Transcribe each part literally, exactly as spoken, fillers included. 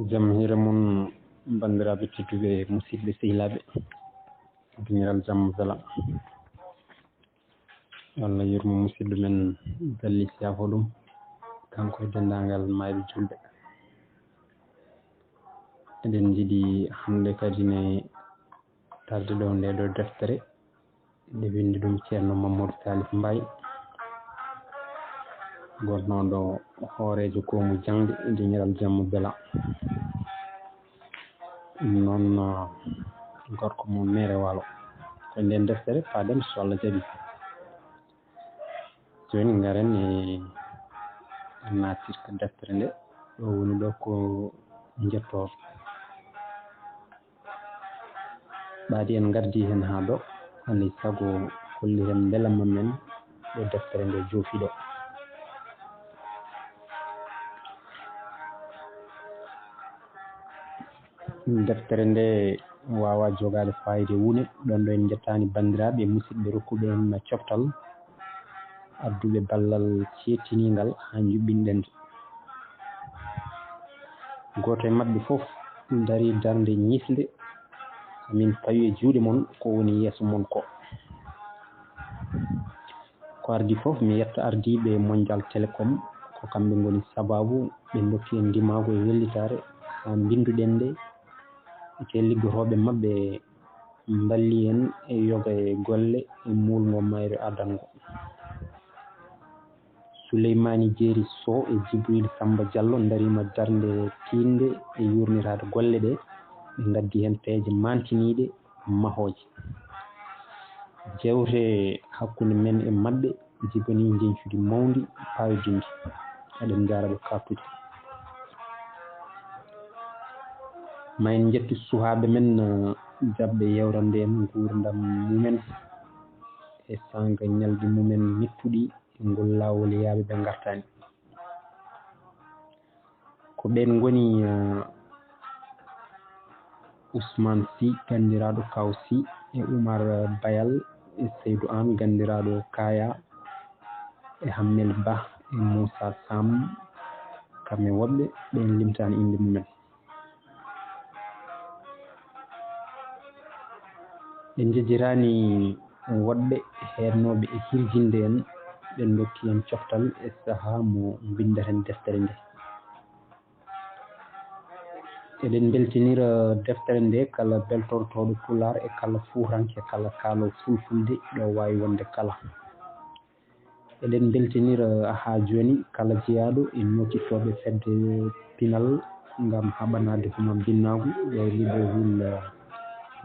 Jam hiire mon, banndiraaɓe tedduɓe, musidɓe sehilaaɓe, duñiral jam bela. Yo Allah yurmo musidɗo men Belli Siyaafo ɗum, kanko e denndaangal maayɓe juulɓe. Eɗen njiɗi hannde kadi ne tarde ɗo nde ɗo deftere, nde winndi ɗum Ceerno Mamadou Salif Mbaye, gonnooɗo hooreejo goomu jaŋde e duñiral jamma bela. Ɗum noon, ah, gorko mo Meere Waalo. Ko nden deftere paaɗen, so Allah jaɓi. Jooni ngaren e naatirka deftere nde. Ɗo woni ɗo ko njettooɗo. Ɓaadi en ngardi heen haa ɗo, alay sago kolliren mbelamma men ɗo deftere nde joofi ɗo. Deftere nde waawaa jogaade faayida e wune, ɗoon ɗo en njettaani banndiraaɓe e musidɓe rokkuɓe en coftal, adduɓe ballal ceedtiniingal haa njuɓɓinɗen nde. Gooto e maɓɓe fof darii darnde ñisnde, min pawi e juuɗe mon ko woni yeeso mon ko. Ko ardii fof, mi yetta ardiiɓe Mondial Télécom, ko kamɓe ngoni sabaabu ɓe ndokki en ndimaagu e wellitaare haa mbinnduɗen nde, te liggotooɓe maɓɓe mballi en e yoga e golle e muulngo mayre adango. Suleymaani Jeeri Sow e Jibril Sammba Jallo ndariima darnde tiiɗnde e yuurnitaade golle ɗe, ɓe ngaddi heen peeje maantiniiɗe mahooje. Jeewte hakkunde men e maɓɓe jibanii njeñcudi mawndi, paaydudi. Eɗen njaara ɓe kaɓtude. Ma en njettu suhaaɓe men, eh, jaɓɓe yewtande en nguurndam mumen e saanga ñalɗi mumen mettuɗi e ngol laawol yaaɓe ɓe ngartaani. Ko ɓeen ngoni, eh, Ousmane Sy, ganndiraaɗo Kaw Sy, e Oumar Bayal, e Seydou Anne, ganndiraaɗo Kaya, e Hammel Bah, e Moussa Sam, kamɓe woɓɓe, ɓeen limtaani innde mumen. Ɓe njejjitaani woɗɓe heednooɓe e hirjinde en, ɓe ndokki en coftal e sahaa mo mbinndaten deftere nde. Eɗen mbeltinira deftere nde kala beltortooɗo Pulaar e kala Fuutanke, kala kaaloowo Fulfulde ɗo waawi wonde kala. Eɗen mbeltinira haa jooni kala jeyaaɗo e nootittooɓe fedde pinal ngam haɓanaade humam binnaagu ɗo e Libreville,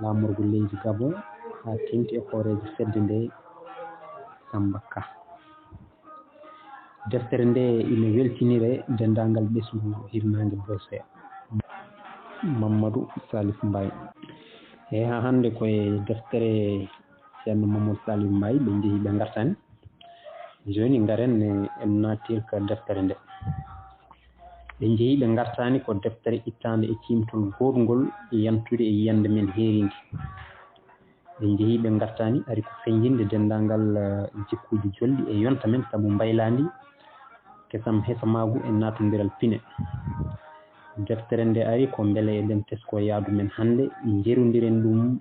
laamorgo leydi Gabon, haa teeŋti e hooreejo fedde nde, Samba Ka. Deftere nde ina weltinire denndaangal ɓesngu hirnaange Bosey, Mamadou Salif Mbaye. Eey, haa hannde ko e deftere Ceerno Mamadou Salif Mbaye ɓe njehi ɓe ngartani. Jooni ngaren e, en naatirka deftere nde. Ɓe njehi ɓe ngartani ko deftere ittaande e ciimtol gooɗngol, yantude e yiyannde men heeriinde. Ɓe njehi ɓe ngartani, ari ko feñjinde denndaangal, eh, jikkuuji jolɗi e yonta men, sabu mbaylaandi kesam hesamaagu e naatondiral pine. Deftere nde ari ko mbele eɗen tesko yaadu men hannde, njerondiren ɗum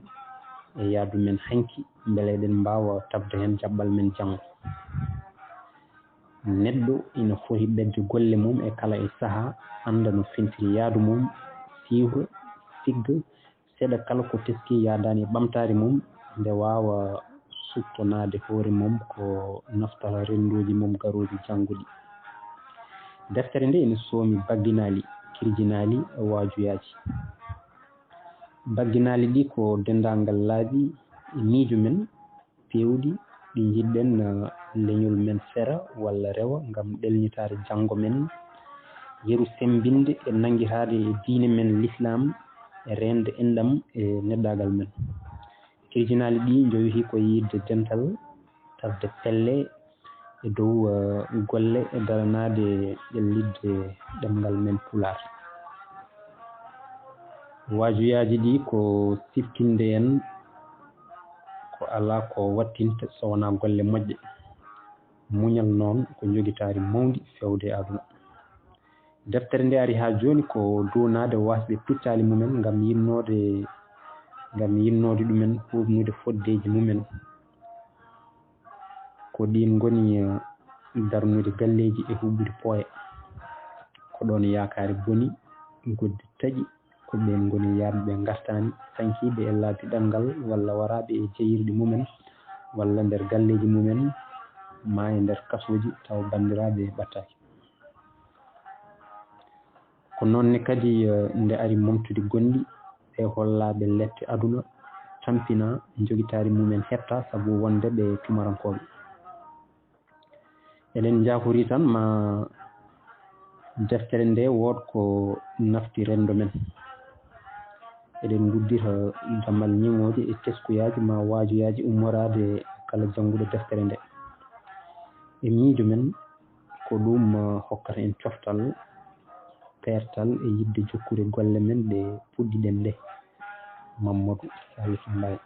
e yaadu men hanki, mbele eɗen mbaawa taɓde heen jaɓɓal men janngo. Neɗɗo ina foti ɓetde golle mum e kala e sahaa, annda no fentiri yaadu mum, siwra, sigga, seeɗa kala ko teskii yaadaani e ɓamtaare mum, nde waawa suttonaade hoore mum ko naftata renndooji mum garooji janngo ɗi. Deftere nde ina soomi bagginaali, kirjinaali e waajuyaaji. Bagginaali ɗi ko denndaangal laabi e miijo men, peewɗi ɗi njiɗɗen, eh, leñol men fera walla rewa ngam ɗelnitaade janngo men, yeru semmbinde e nanngitaade e diine men Lislaam e reende enɗam e neɗɗaagal men. Kirjinaali ɗi njowitii ko yiɗde dental, tafde pelle e dow, eh, golle e daranaade ƴellitde ɗemngal men Pulaar. Waajuyaaji ɗi ko siftinde en ko alaa ko wattinta so wonaa golle moƴƴe. Muñal noon ko njogitaari mawndi feewde e aduna. Deftere nde ari haa jooni ko duunaade waasɓe pittaali mumen ngam yinnoode, ngam yinnoode ɗumen, huuɓnude foddeeji mumen. Ko ɗiin ngoni, eh, darnude galleeji e huɓɓude pooye. Ko ɗoon yaakaare boni, goddi taƴi, ko ɓeen ngoni yahɓe ɓe ngartaani, sankiiɓe e laabi ɗanngal, walla waraaɓe e jeyirɗi mumen, walla nder galleeji mumen, maa e nder kasooji, tawa banndiraaɓe ɓattaaki. Ko noon ne kadi, eh, nde ari momtude gonɗi, ɓe hollaaɓe lette aduna, tampina, njogitaari mumen hetta sabu wonde ɓe tumarankooɓe. Eɗen njaafori tan ma deftere nde wood ko nafti renndo men. Eɗen nguddita damal ñiŋooje e teskuyaaji ma waajuyaaji ummoraade kala jannguɗo deftere nde. E miijo men, ko ɗum, eh, hokkata en coftal, peertal e yiɗde jokkude golle men ɗe puɗɗiɗen ɗe. Mammadu Salifu Mbaye.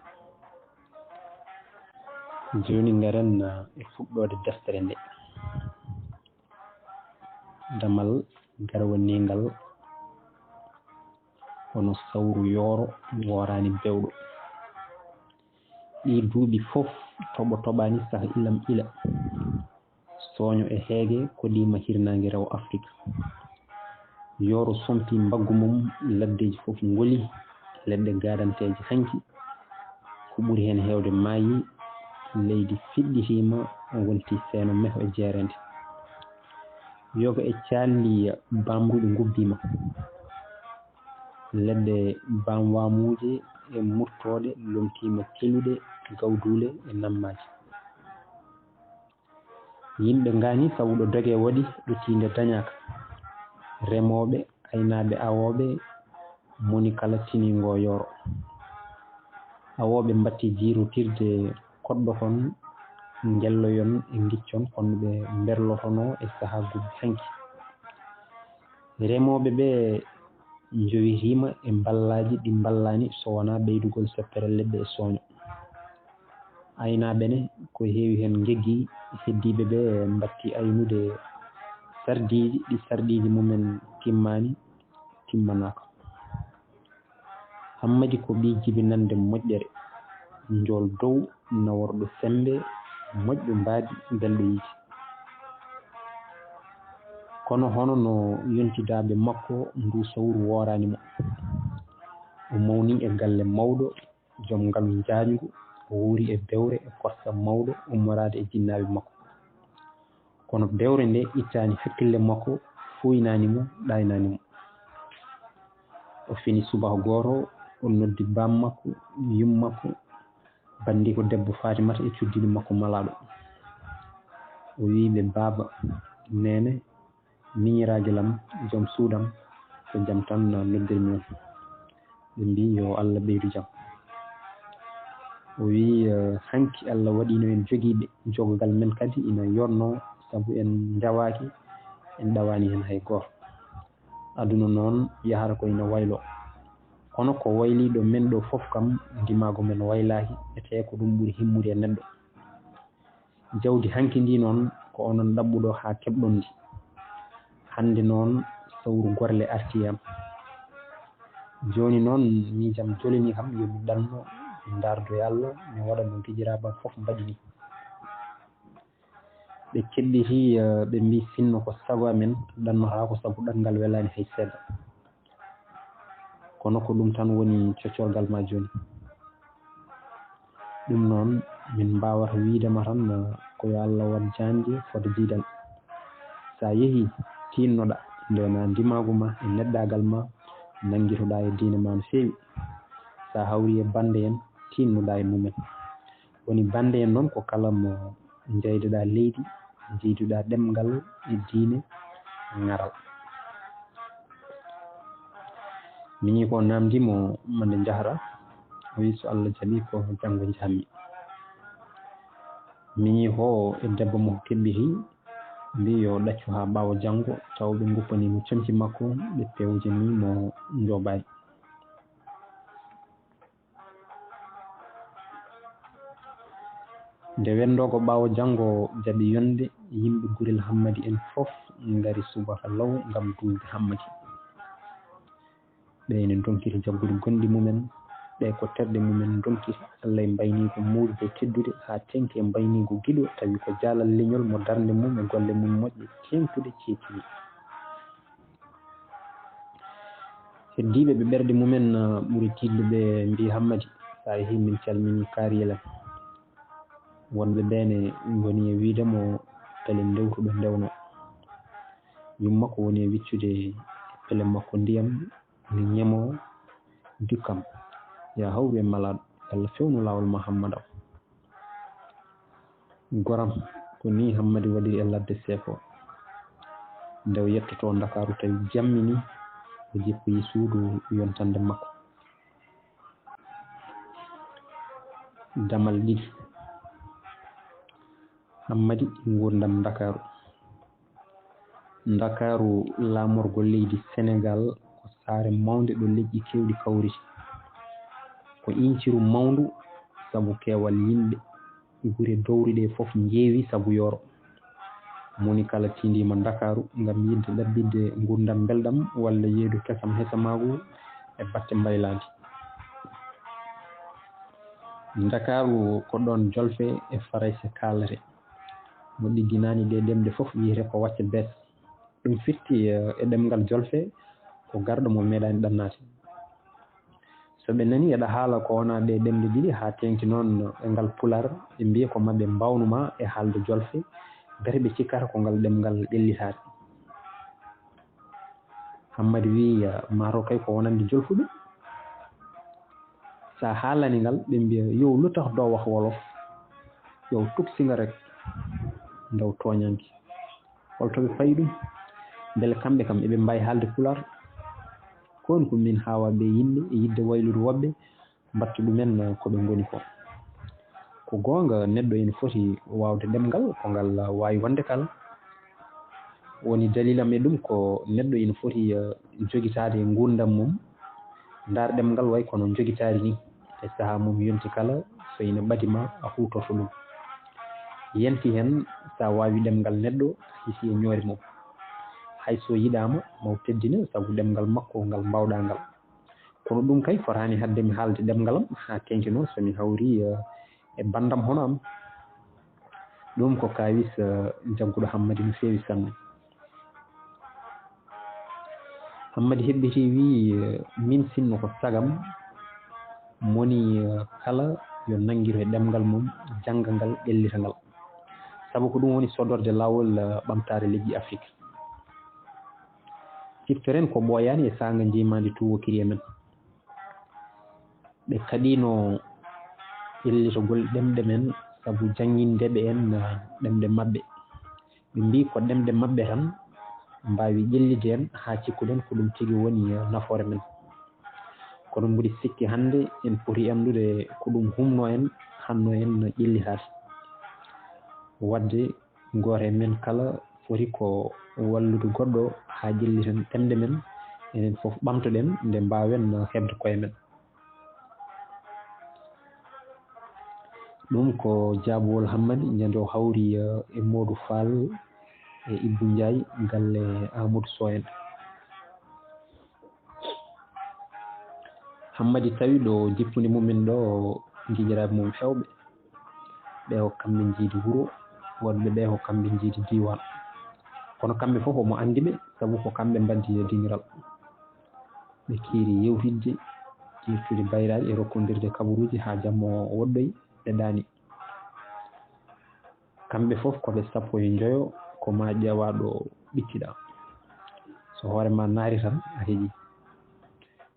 Jooni ngaren, eh, e fuɗɗoode deftere nde. Damal garwaniingal hono sawru yooro wooraani bewɗo. Ɗii duuɓi fof toɓo toɓaani saha ilam ila. Sooño e heege koɗiima hirnaange rewo Afrik. Yooro sompi mbaggu mum, laddeeji fof ngoli, leɗɗe gaadanteeje hanki. Ko ɓuri heen heewde maayi, leydi fiɗɗitiima, wonti seeno meho e jeereende. Yoga e caalli baamruɗi ngubbiima. Leɗɗe baamwaamuuje e murtooɗe lomtiima keluɗe, gawduule e nammaaji. Yimɓe ngaani sabu ɗo doge waɗi, ɗo tiinde dañaaka. Remooɓe, aynaaɓe, awooɓe, moni kala tini ngoo yooro. Awooɓe mbatti jiirotirde koɗɗo kon, ngelloyon e ngiccon, kono ɓe mberlotonoo e sahaaguuji hanki. Remooɓe ɓe njowitiima e mballaaji ɗi mballaani so wonaa ɓeydugol seppere leɗɗe e sooño. Aynaaɓe ne, ko heewi heen ngeggi, heddiiɓe ɓe mbatti aynude sarɗiiji, ɗi sarɗiiji mumen timmaani, timmanaaka. Hammadi ko ɓii jibinannde moƴƴere, njool dow, naworɗo semmbe, moƴƴo mbaadi, belɗo yiite. Kono hono no yontidaaɓe makko, ndu sawru wooraani mo. O mawni e galle mawɗo, joom ngalu njaajngu, o wuuri e bewre e kosam mawɗo ummoraade e jinnaaɓe makko. Kono bewre nde ittaani hakkille makko, fuuynaani mo, ɗaaynaani mo. O fini subaka gooto, o noddi baam makko, yum makko, banndiiko debbo Faatimata e cuddiiɗo makko malaaɗo. O wiyi ɓe, "Baaba, neene, miñiraajo lam, joom suudam, ko jam tan noddirmi on." Ɓe mbii, "Yo Allah ɓeydu jam." O wii, eh, "Hanki Allah waɗiino en jogiiɓe, jogogal men kadi ina yooɗnoo, sabu en njawaaki, en ɗawaani heen hay gooto. Aduna noon yahata ko ina wayloo. Kono ko waylii ɗo men ɗo fof kam, ndimaagu men waylaaki, etee ko ɗum ɓuri himmude e neɗɗo." Jawdi hanki ndi noon, ko onon ɗaɓɓuɗo haa keɓɗon ndi. Hannde noon, sawru gorle artii e am. Jooni noon, miijam jolini kam, yo mi ɗanno, mi ndaardo e Allah, mi waɗa no gijiraaɓe am fof mbaɗi ni. Ɓe keɓɓitii, eh, ɓe mbii, "Sinno ko sago amen, ɗannotaako sabu ɗanngal welaani hay seeɗa." Kono ko ɗum tan woni coccorgal ma jooni. Ɗum noon, min mbaawata wiyde ma tan, eh, ko yo Allah waɗ jaanji fodde diidal. So a yehii, tiinnoɗaa, ndeenaa ndimaagu ma e neɗɗaagal ma, nanngitoɗaa e diine ma no feewi. So a hawrii e bannde en, tiinnoɗaa e mumen. Woni bannde en noon ko kala mo njeydeɗaa leydi, njeyduɗaa ɗemngal e diine, ŋaral. Miñi ko naamndi mo, "Mande njahra?" O wi, "So Allah jaɓi ko janngo njahmi." Miñi ko e debbo mo keɓɓiti, mbi, "Yo ɗaccu haa ɓaawo janngo," taw ɓe nguppani mo comci makko, ɓe pewjani mo njoobaay. Nde wenndoogo ɓaawo janngo jaɓi yonde, yimɓe gurel Hammadi en fof ngari subaka law ngam duusde Hammadi. Ɓe ene ndonkiri jaggude gonɗi mumen, ɓe ko terɗe mumen ndonkiri. Allay mbayniigu muuɗude teddude haa teŋti e mbayniigu giɗo, tawi ko jaalal leñol mo darnde mum e golle mum moƴƴe teeŋtude ceettini. Heddiiɓe ɓe ɓerɗe mumen, ah, ɓuri tiiɗde ɓe mbii Hammadi, so a yehii min calminii kaariyel en. Wonɓe ɓe ne ngoni e wiide mo pele ndewtuɗo ndewno. Yumma ko woni e wiccude pele makko ndiyam, ni ñemo dukkam. Ya hawru e malaaɗo, Yalla fewnu laawol ma Hammada. Goram, ko ni Hammadi waɗiri e ladde seeko. Nde o yettoto Ndakaaru tawi jammi ni, o jippoyi suudu yontande makko. Damal ɗiɗi. Hammadi, nguurndam Ndakaaru. Ndakaaru, laamorgo leydi Senegaal, ko saare mawnde ɗo leƴƴi keewɗi kawriti. Ko iiñciru mawndu sabu keewal yimɓe. Gure dowri ɗe fof njeewi sabu yooro. Moni kala tiindiima Ndakaaru ngam yiɗde ɗaɓɓitde nguurndam mbelɗam walla yeeydu kesam hesamaagu e batte mbaylaandi. Ndakaaru ko ɗoon jolfe e Farayse kaalate. Mo ɗigginaani ɗee ɗemɗe fof wiyete ko wacca bees. Ɗum firti, eh, e ɗemngal jolfe ko garɗo mo meeɗaani ɗannaade. So ɓe nanii eɗa haala ko wonaa ɗee ɗemɗe ɗiɗi haa teeŋti noon e ngal Pulaar, ɓe mbiya ko maɓɓe mbaawnuma e haalde jolfe, mbete ɓe cikkata ko ngal ɗemngal ƴellitaade. Hammadi wiyi, eh, maa taw kay ko wonande jolfuɓe. So a haalanii ngal, ɓe mbiya, "Yow, lu tax doo wax wolof? Yow, tuksi nga rek." Ndaw tooñanke. Hol to ɓe payi ɗum? Mbele kamɓe kam eɓe mbaawi haalde Pulaar? Ko woni ko min haawaa ɓe yimɓe e yiɗde waylude woɓɓe, mbatta ɗumen ko ɓe ngoni ko. Ko goonga, neɗɗo ene foti waawde ɗemngal ko ngal waawi wonde kala. Woni dalilam e ɗum ko neɗɗo ene foti, eh, jogitaade e nguurndam mum. Ndaar ɗemngal way kono jogitaari ni. E sahaa mum yonti kala, so ina ɓadi ma, a huutorto ɗum. Yanti heen, so a waawi ɗemngal neɗɗo, a hisi e ñoore mum. Hay so yiɗaama, ma o teddine sabu ɗemngal makko ngal mbaawɗaa ngal. Kono ɗum kay fotaani haɗde mi haalde ɗemngal am, haa teeŋti noon so mi hawri, eh, e banndam hono am. Ɗum ko kaawis, eh, jagguɗo Hammadi no feewi sanne. Hammadi heɓɓiti wiyi, eh, min sinno ko sagam, moni, eh, kala yo nanngir e ɗemngal mum, jannga ngal, ƴellita ngal. Sabu ko ɗum woni sodorde laawol, eh, ɓamtaare leƴƴi Afrik. Ciftoren ko ɓooyaani e saanga njiimaandi tuwokiri e men. Ɓe kaɗiino ƴellitagol ɗemɗe men sabu janngindeeɓe en, ah, ɗemɗe maɓɓe. Ɓe mbii ko ɗemɗe maɓɓe tan mbaawi ƴellitde en haa cikkuɗen ko ɗum tigi woni, ah, nafoore men. Kono mbuɗi sikki hannde en poti anndude ko ɗum humnoo en, hanno en ƴellitaade. Waɗde gooto e men kala foti ko wallude goɗɗo haa ƴelliten ɗemɗe men, enen fof ɓamtoɗen nde mbaawen heɓde koye men. Ɗum ko jaabawol Hammadi ñande o hawri, eh, e Moodu Faal e Ibbu Njaay galle Aamadu Soh en. Hammadi tawi ɗo jippude mumen ɗo giƴiraaɓe mum heewɓe. Ɓe ko kamɓe njiidi wuro, woɗɓe ɓe ko kamɓe njiidi diiwaan. Kono kamɓe fof omo anndi ɓe, sabu ko kamɓe mbaddi e diŋiral. Ɓe kiiri yewtidde, jiirtude bayraaji e rokkondirde kabaruuji haa jamma o woɗɗoyi, ɓe ɗaani. Kamɓe fof ko ɓe sappo e njoyo, ko maa ƴeewaa ɗo ɓittiɗaa. So hoore maa naari tan, a heƴii.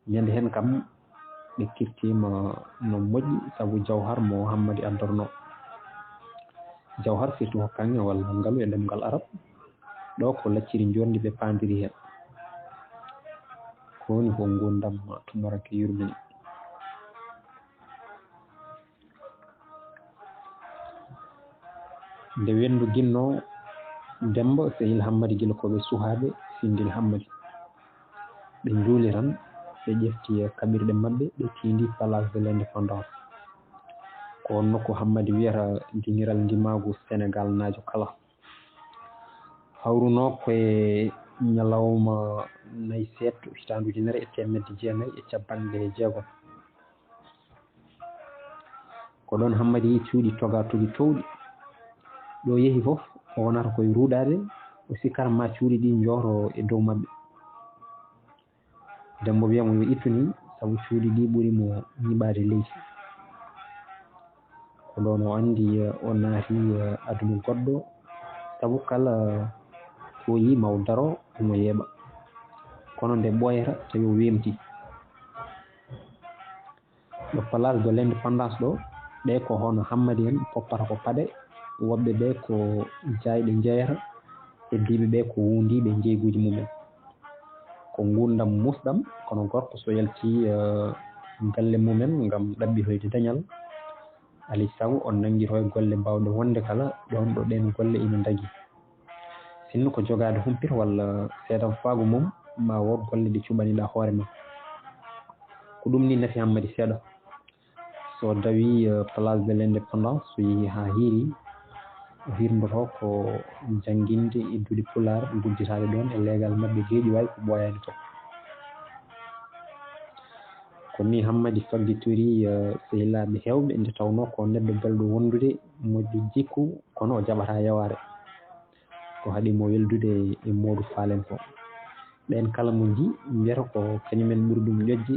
Ñande heen kam, ɓe kirtiima no moƴƴi sabu jawhar mo Hammadi addanno. Jawhar firti ko kaŋŋe walla ngalu e ɗemngal Arab. Ɗo ko lacciri njoorndi ɓe paandiri heen. Ko woni ko nguurndam tumuranke yurmini. Nde wenndu ginnoo, Demmba, sehil Hammadi gila ko ɓe suhaaɓe, findini Hammadi. Ɓe njuuli tan, ɓe ƴefti kaɓirɗe maɓɓe, ɓe tiindi Place de l'Indépendance. Ko wonnoo ko Hammadi wiyata dingiral ndimaagu Senegaal naajo kala. Hawrunoo ko e ñalawma nayi seeɗto, hitaande ujunere e teemedde jeenayi e cappanɗe jeegom. Ko ɗoon Hammadi yii cuuɗi toga togi towɗi. Ɗo yehi fof, o wonata ko e ruuɗaade, o sikkata ma cuuɗi ɗi njooto e dow maɓɓe. Demmbo wiya mo yo ittu ni, sabu cuuɗi ɗi ɓuri mo ñiiɓaade leydi. Ko ɗoon o anndi, eh, o naati, eh, aduna goɗɗo, sabu kala ko yii ma o daro, omo yeeɓa. Kono nde ɓooyata, tawi o weemti. Ɗo Place de l'Indépendance ɗo, ɓe ko hono Hammadi en poppata ko paɗe, woɓɓe ɓe ko jaayɗe njeeyata, heddiiɓe ɓe ko wuundiiɓe njeeyguuji mumen. Ko nguurndam muusɗam, kono gorko so yalti, eh, galle mumen ngam ɗaɓɓitoyde dañal, alaa e sago o nanngitoo e golle baawɗe wonde kala ɗoon ɗo ɗeen golle ina ndagi. Sinno ko jogaade humpito walla seedamfaagu mum, ma wood golle ɗe cuɓaniɗaa hoore ma. Ko ɗum ni nafi Hammadi seeɗa. So dawi, eh, Place de l'Indépendance, so yehi haa hiiri, o hirndoto ko jannginde e duɗe Pulaar gudditaaɗe ɗoon e leegal maɓɓe Geeƴuwaay ko ɓooyaani ko. Ko ni Hammadi faggitori, eh, sehilaaɓe heewɓe, nde tawnoo ko neɗɗo belɗo wondude, moƴƴo jikku, kono o jaɓataa yawaare. Ko haɗi mo weldude e Moodu Faal en ko. Ɓeen kala mo nji, mbiyata ko kañumen ɓuri ɗum ƴoƴde,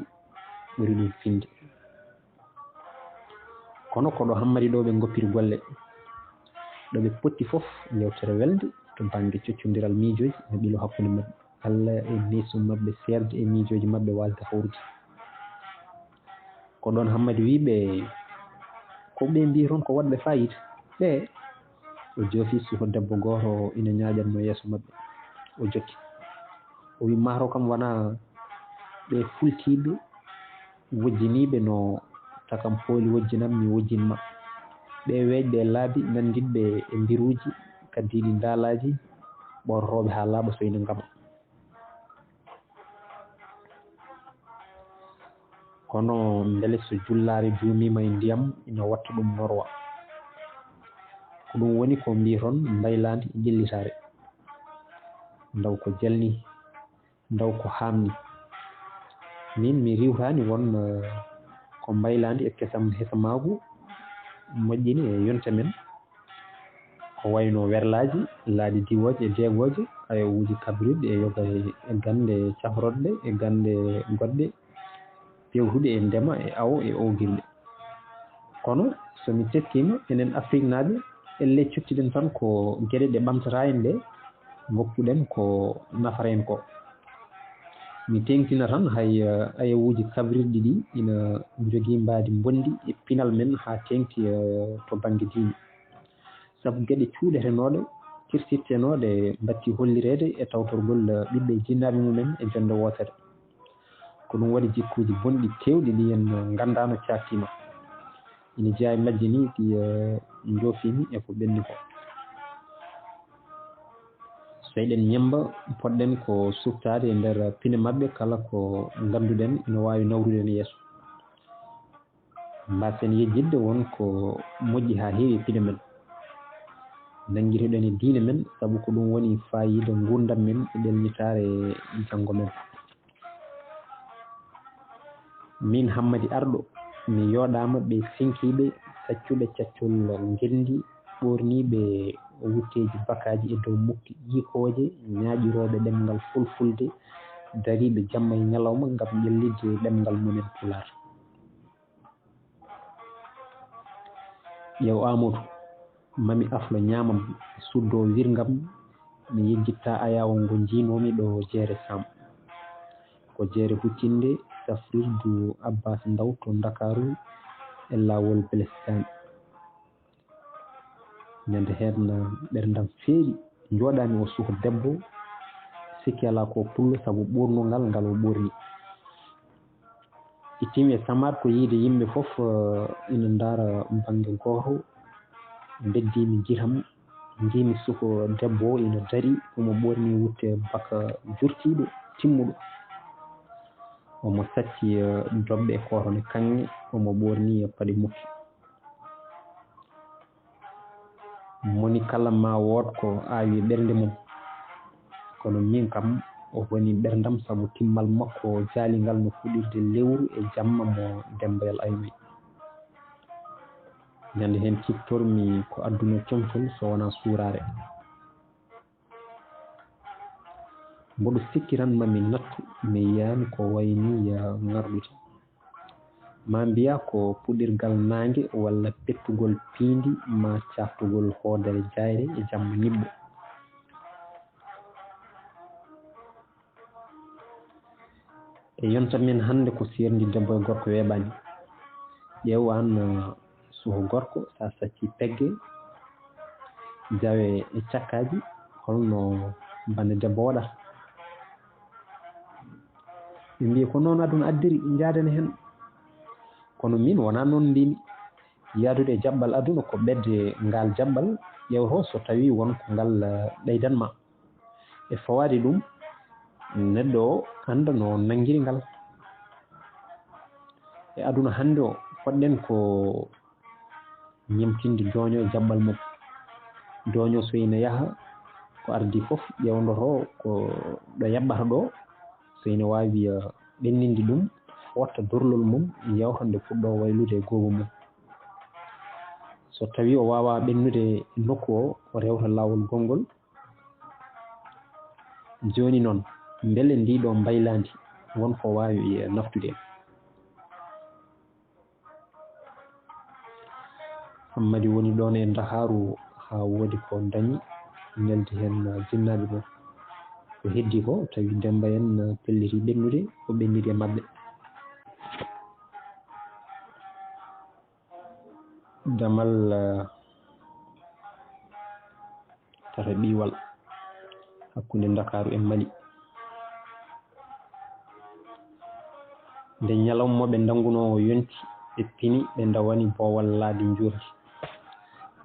ɓuri ɗum finde. Kono ko ɗo Hammadi ɗo ɓe ngoppiri golle. Ɗo ɓe potti fof, yewtere welde to bannge coccondiral miijooji ina ɓilo hakkunde maɓɓe. Alla e neesu maɓɓe seerde e miijooji maɓɓe waasde hawrude. Ko ɗoon Hammadi wii ɓe, "Ko ɓe mbii toon ko waɗɓe faayiida ɓe?" O joofi suka debbo gooto ina ñaaƴatnoo yeeso maɓɓe. O jokki. O wii, "Mahro kam wonaa ɓe fultiiɓe, wojjiniiɓe no takam pooli wojjinam, mi wojjin ma. Ɓe weeƴɓe e laabi, nanndiɗɓe e mbiruuji, kaddiiɗi ndaalaaji, ɓoorotooɓe haa laaɓa so ina ngama." Kono mbele so jullaare duumiima e ndiyam, ina watta ɗum norwa. Ko ɗum woni ko mbii toon mbaylaandi e ƴellitaare. Ndaw ko jalni, ndaw ko haamni. Min mi riiwtaani won, eh, ko mbaylaandi e kesam hesamaagu moƴƴini e yonta men. Ko wayno werlaaji, laaɗi diwooje e deegooje, ayawuuji kabrirɗi e yoga e, e gannde cafrorɗe e gannde goɗɗe pewtuɗe e ndema e awo e oogirɗe. Kono so mi teskiima, enen Afriknaaɓe, ellee cottiɗen tan ko geɗe ɗe ɓamtataa en ɗe, ngoppuɗen ko nafata en ko. Mi teeŋtina tan hay, eh, ayawuuji kabrirɗi ɗi ina njogii mbaadi mbonndi e pinal men haa teeŋti, eh, to bannge diine. Sabu geɗe cuuɗetenooɗe, kirsiɗtenooɗe mbattii hollireede e tawtorgol ɓiɓɓe e jinnaaɓe mumen e jonnde wootere. Ko ɗum waɗi jikkuuji bonɗi keewɗi ɗi en nganndaano caaktiima. Ina jeyaa e majje ni ɗi, eh, njoofiimi e ko ɓenni ko. So eɗen ñemmba, poɗɗen ko suɓtaade e nder pine maɓɓe kala ko ngannduɗen ina waawi nawrude en yeeso. Mbaasen yejjitde won ko moƴƴi haa heewi e pine men. Nanngitoɗen e diine men, sabu ko ɗum woni faayiida nguurndam men e ɗelnitaare janngo men. Min Hammadi Arɗo, mi yooɗaama ɓe sinkiiɓe saccuɓe caccol ngenndi, ɓoorniiɓe wutteeji bakaaji e dow mukki ƴiikooje, ñaaƴirooɓe ɗemngal fulfulde, dariiɓe jamma e ñalawma ngam ƴellitde ɗemngal mumen Pulaar. Ƴeew Aamadu, mami aflo ñaamam, suddo wirgam, mi yejjittaa ayaawo ngo njiinoomi ɗo Jeere Saam. Ko jeere huccinde safrirdu Abbaas Ndaw to Ndakaaru e laawol Belestaan. Ñande heen ɓerndam feewi, njooɗaami o suka debbo, sikki alaa ko pullo sabu ɓoornungal ngal o ɓoorni. Ittiimi e samaat ko yiyde yimɓe fof, eh, ina ndaara bannge gooto. Mbeddiimi gitam, njiimi suka debbo o ina darii, omo ɓoorni wutte baka jurtiiɗo, timmuɗo. Omo sacci, eh, doɓɓe e kootone kaŋŋe, omo ɓoorni, eh, paɗe mukki. Moni kala ma wood ko aawi ɓernde mum. Kono min kam, o honi ɓerndam sabu timmal makko jaalingal no fuɗirde lewru e jamma mo Dembayel Aywi. Ñande heen ciftormi ko aduna comcol so wonaa suuraare. Mboɗo sikki tan ma mi nattu, mi yiyaani ko wayni ya ŋarɗude. Ma mbiya ko puɗirgal naange walla pettugol piindi ma caaftugol hoodere jayre e jamma ñiɓɓo. E yonta men hannde ko seerndi debbo e gorko weeɓaani. Ƴeew aan, uh, suho gorko, so a saccii pegge, jawe e cakkaaji, holno bannde debbo waɗata? Ɓe mbiyi ko noon aduna addiri, njaadani heen. Kono min wonaa noon mbiymi. Yahdude e jaɓɓal aduna ko ɓetde ngaal jaɓɓal, ƴeewto so tawii won ko ngal, uh, ɓeydan ma. E fawaade ɗum, neɗɗo o annda no nanngiri ngal. E aduna hannde o, fotɗen ko ñemtinde dooño e jaɓɓal mum. Dooño so ina yaha, ko ardii fof ƴeewndotoo ko ɗo yaɓɓata ɗo, so ina waawi, eh, ɓenninde ɗum, footta dorlol mum, yawta nde fuɗɗoo waylude e goobu mum. So tawii o waawaa ɓennude e nokku o, o rewta laawol gonngol. Jooni noon, mbele ndii ɗoo mbaylaandi won ko waawi, eh, naftude en? Hammadi woni ɗoon e Ndakaaru haa woodi ko dañi, neldi heen jinnaaɓe mum. Ko heddii ko, tawi Demmba en pellitii ɓennude, o ɓenniri e maɓɓe. Damal, eh, tata ɓiiwal hakkunde Ndakaaru e Mali. Nde ñalawma mo ɓe ndanngunoo o yonti, ɓe pini, ɓe ndawani boowal laabi njuurndi.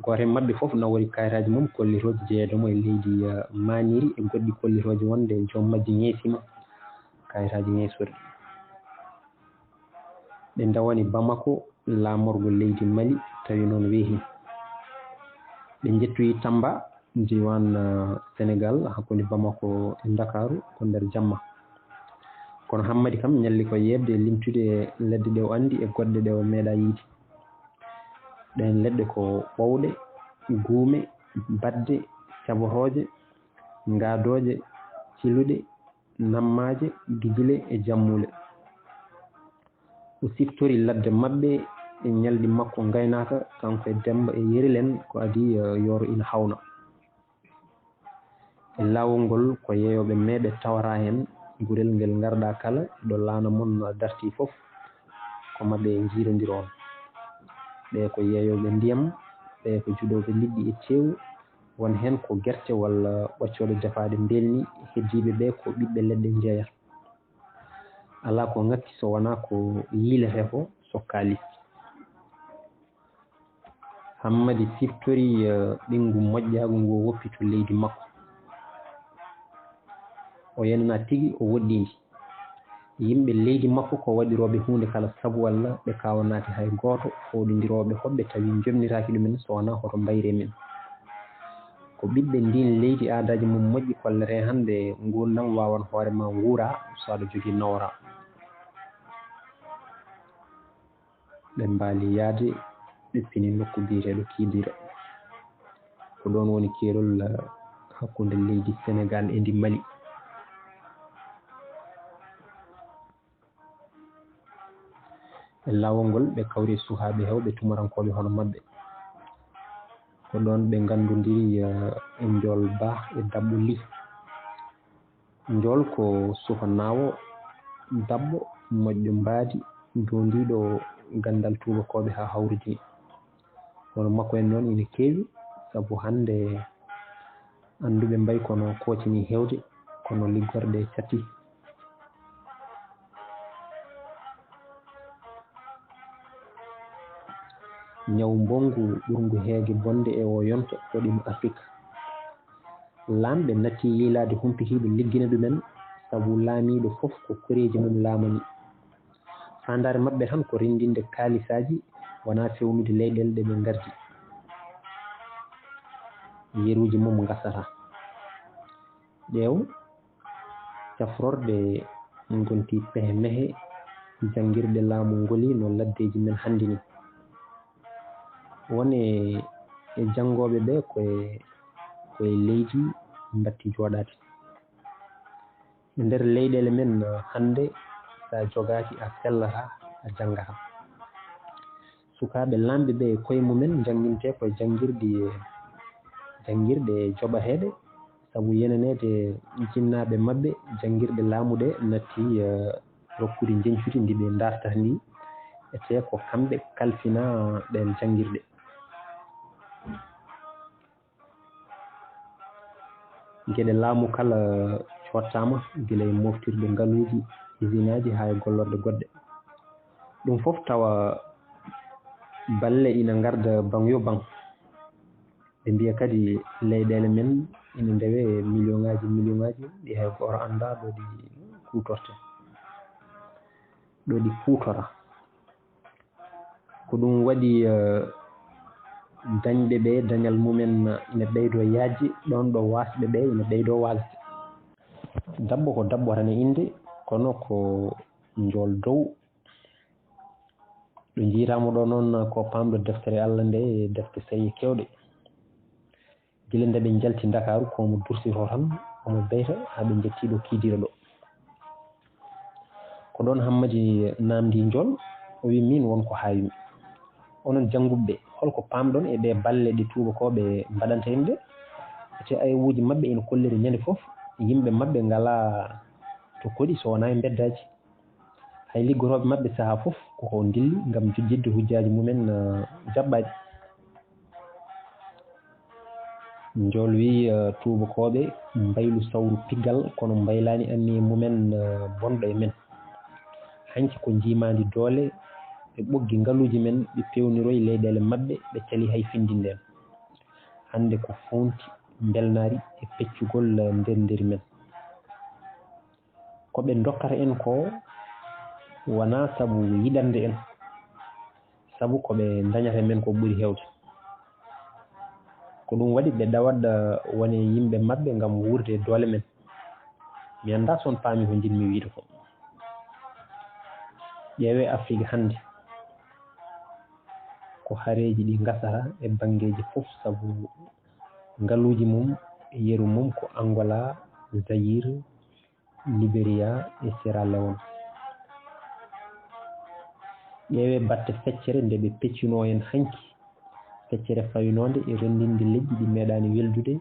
Gooto e maɓɓe fof nawori kayitaaji mum kollitooji jeyeede mo e leydi, eh, Maaniiri e goɗɗi kollitooji wonde joom majji ŋeesiima kayitaaji ŋeesorɗi. Ɓe ndawani Bamako, laamorgo leydi Mali, tawi noon weehi. Ɓe njettoyi Tamba, diiwaan, eh, Senegaal, hakkunde Bamako e Ndakaaru, ko nder jamma. Kono Hammadi kam ñalli ko yeeɓde e limtude leɗɗe ɗe o anndi e goɗɗe ɗe o meeɗaa yiide. Ɗeen leɗɗe ko ɓowɗe, guume, baɗde, cabotooje, ngaadooje, ciluɗe, nammaaje, gijile e jammuule. O siftori ladde maɓɓe e ñalɗi makko ngaynaaka, kanko e Demmba e Yerilen, ko adii, eh, yooro ina hawna. E laawol ngol, ko yeeyooɓe meeɓe tawata heen, gurel ngel ngarɗaa kala, ɗo laana mon dartii fof, ko maɓɓe njiirondiroon. Ɓee ko yeeyooɓe ndiyam, ɓee ko juɗooɓe liɗɗi e teewu, won heen ko gerte walla ɓoccooɗe defaaɗe mbelni, heddiiɓe ɓee ko ɓiɓɓe leɗɗe njeeya. Alaa ko ŋakki so wonaa ko yiiletee ko so kaalis. Hammadi siftori, eh, ɓinngu moƴƴaagu ngu o woppi to leydi makko. O yenanaa tigi, o woɗɗii ndi. Yimɓe leydi makko ko waɗirooɓe huunde kala sabu walla ɓe kaawanaaki hay gooto, fooɗondirooɓe hoɓɓe tawi njomnitaaki ɗumen so wonaa hoto mbayri e men. Ko ɓiɓɓe ndiin leydi aadaaji mum moƴƴi kolletee hannde nguurndam waawan hoore ma nguura so aɗa jogii nawra. Ɓe mbaali yahde, ɓe pini nokku biyeteeɗo Kidira. Ko ɗoon woni keerol, eh, hakkunde leydi Senegaal e ndi Mali. E laawol ngol, ɓe kawri e sukaaɓe heewɓe tumarankooɓe hono maɓɓe. Ko ɗoon ɓe nganndondiri, eh, e Njool Bah e Dabbo Lih. Njool ko suka naawo, Dabbo moƴƴo mbaadi, doondiiɗo ganndal tuubakooɓe haa hawritini. Kono makko en noon ina keewi, sabu hannde annduɓe mbayi kono koocini heewde, kono liggorɗe catti. Ñawu mbonngu ɓurngu heege bonde e oo yonta waɗiima Afrik. Laamɓe natti yiylaade humpitiiɓe liggina ɗumen, sabu laamiiɗo fof ko koreeji mum laamani. Faandaare maɓɓe tan ko renndinde kaalisaaji, wonaa feewnude leyɗeele ɗe ɓe ngardi. yeruuji mum ngasata. Ƴeew, cafrorɗe ngonti pehe mehe janngirɗe laamu ngoli no laddeeji men hannde ni. Won e, e janngooɓe ɓe koye, koye leydi mbatti jooɗaade. E nder leyɗeele men, eh, hannde, so a jogaaki, a sellataa, a janngataa. Sukaaɓe laamɓe ɓe e koye mumen njanngintee koye janngirɗi, janngirɗe joɓateeɗe, sabu yenaneede jinnaaɓe maɓɓe, janngirɗe laamu ɗe natti, eh, rokkude njeñcudi ndi ɓe ndartata ndi, etee ko kamɓe kalfinaa ɗeen janngirɗe. Geɗe laamu kala coottaama, gila e moftirde ngaluuji, isinaaji, haa e gollorɗe goɗɗe. Ɗum fof tawa balle ina ngarda baŋ yo baŋ. Ɓe mbiya kadi leyɗeele men ina ndewe e miliyoŋaaji, miliyoŋaaji, ɗi hay gooto anndaa ɗo ɗi kuutortee, ɗo ɗi kuutora. Ko ɗum waɗi, eh, dañɓe ɓe dañal mumen ina ɓeydoo yaajde, ɗoon ɗo waasɓe ɓe ina ɓeydoo waasde. Dabbo ko dabbo tan e innde, kono ko njool dow. Ɗo njiytaa mo ɗo noon ko paamɗo deftere Allah nde e defte sariya keewɗe. Gila nde ɓe njalti Ndakaaru, ko omo dursitoo tan, omo beyta haa ɓe njettii ɗo Kiidiira ɗo. Ko ɗoon Hammadi naamndii Njool, o wii, "Miin won ko haawi mi. Onon jannguɓe ɓe, hol ko paamɗon e ɗee balle ɗe tuubakooɓe mbaɗanta en ɗe? Te ayewuuji maɓɓe ina kolliri ñande fof, yimɓe maɓɓe ngalaa to koɗi so wonaa e mbeddaaji." Hay liggotooɓe maɓɓe sahaa fof ko ko ndilli ngam jojjitde hujjaaji mumen, eh, jaɓɓaaɗi. Njool wiyi, eh, tuubakooɓe mbaylu sawru piggal, kono mbaylaani anniye mumen, eh, bonɗo e men. Hanki ko njiimaandi doole e ɓoggi ngaluuji men, ɓe peewniroyi leyɗeele maɓɓe, ɓe cali hay findinde en. Hannde ko fownti mbelnaari e peccugol, eh, nder nderi men. Ko ɓe ndokkata en ko wonaa sabu yiɗande en, sabu ko ɓe ndañata men ko ɓuri heewde. Ko ɗum waɗi ɓe ɗawat wone yimɓe maɓɓe ngam wuurde e doole men. Mi anndaa so on paami ko njiɗmi wiyde ko. Ƴeewee Afrik hannde. Ko hareeji ɗi ngasata e banngeeji fof sabu ngaluuji mum, yeru mum ko Angola, Zaïre, Liberiya e Sierra Leone. Ƴeewee batte feccere nde ɓe peccinoo en hanki. Feccere fawinoonde e renndinde leƴƴi ɗi meeɗaani weldude,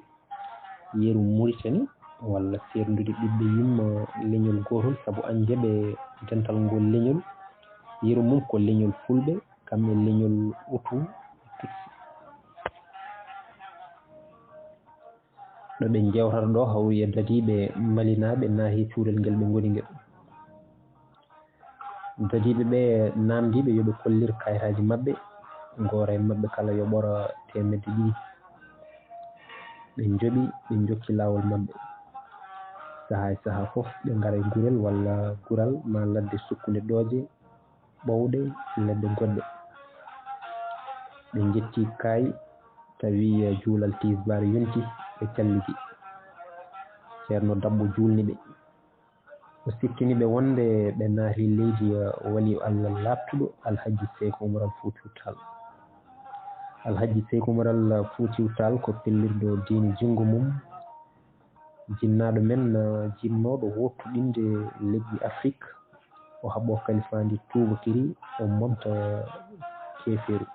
yeru Muritani, walla seerndude ɓiɓɓe yumma leñol gootol, sabu añde ɓe dental ngol leñol, yeru mum ko leñol Fulɓe, kam e leñol Hutu e Tutsi. Ɗo ɓe njeewtata ɗo hawri e dadiiɓe malinaaɓe naahi cuurel ngel ɓe ngoni ngel. Dadiiɓe ɓe naamndiiɓe yo ɓe kollir kayitaaji maɓɓe, goora e maɓɓe kala yo ɓoro teemedde ɗiɗi. Ɓe njoɓi, ɓe njokki laawol maɓɓe. Sahaa e sahaa fof ɓe ngara e gurel walla gural maa ladde sukkunde ɗooje, ɓowɗe, leɗɗe goɗɗe. Ɓe njetti kaay, tawi juulal tisbaar yonti, ɓe calligi. Ceerno Dabbo juulni ɓe. O sikkini ɓe wonde ɓe naati leydi waliyu Allah laaɓtuɗo, Alhajji Seyku Umar Al Fuutiyu Taal. Alhajji Seyku Umar Al Fuutiyu Taal ko pellirɗo diine junngo mum, jinnaaɗo men, eh, jinnooɗo wooɗtuɗinde leƴƴi Afrik, o haɓɓoo kalifaandi tuubakiri, o momta keefeeru.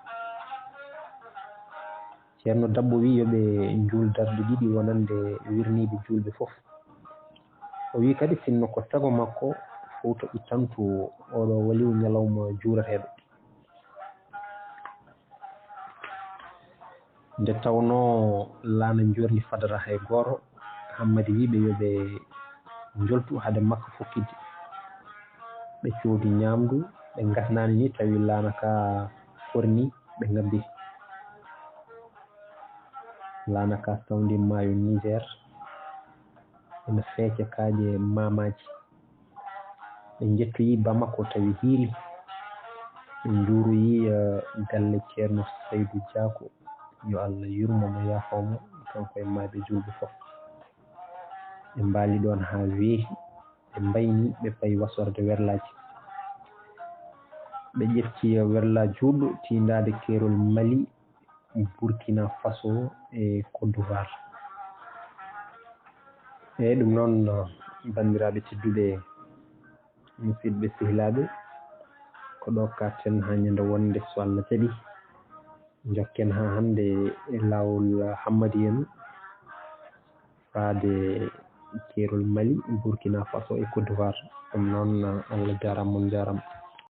Ceerno Dabbo wiyi yo ɓe njuul darɗe ɗiɗi wonande wirniiɓe juulɓe fof. O wiyi kadi sinno ko sago makko, Fuuta ittantu oɗo waliyu ñalawma juulateeɗo. Nde tawnoo laana njoorndi fadata hay gooto, Hammadi wiyi ɓe yo ɓe njoltu hade makka fokkitde. Ɓe coodi ñaamdu, ɓe ngasnaani ni tawi laana ka forni, ɓe ngabbiti. Laana ka sawndi maayo Niger, ina feeca kaaƴe maamaaji. Ɓe njettoyi Bamako tawi hiiri. Ɓe njuuroyi, eh, galle Ceerno Saydu Jaako, yo Allah yurmo mo, yaafoo mo. kanko e maaɓe juulɓe fof. Ɓe mbaali ɗoon haa weeti, ɓe mbayni, ɓe payi wasorde werlaaji. Ɓe ƴefti werlaa juulɗo tiindaade keerol Mali, Burkina Faso e Côte d'Ivoire. Eeyi, ɗum noon, banndiraaɓe tedduɓe, musidɓe sehilaaɓe, ko ɗo kaarten haa ñande wonde, so Allah jaɓi. Njokken haa hannde e laawol Hammadiyen faade keerol Mali, Burkina Faso e Côte d'Ivoire. Ɗum noon, Allah jaaraama, mon njaaraama.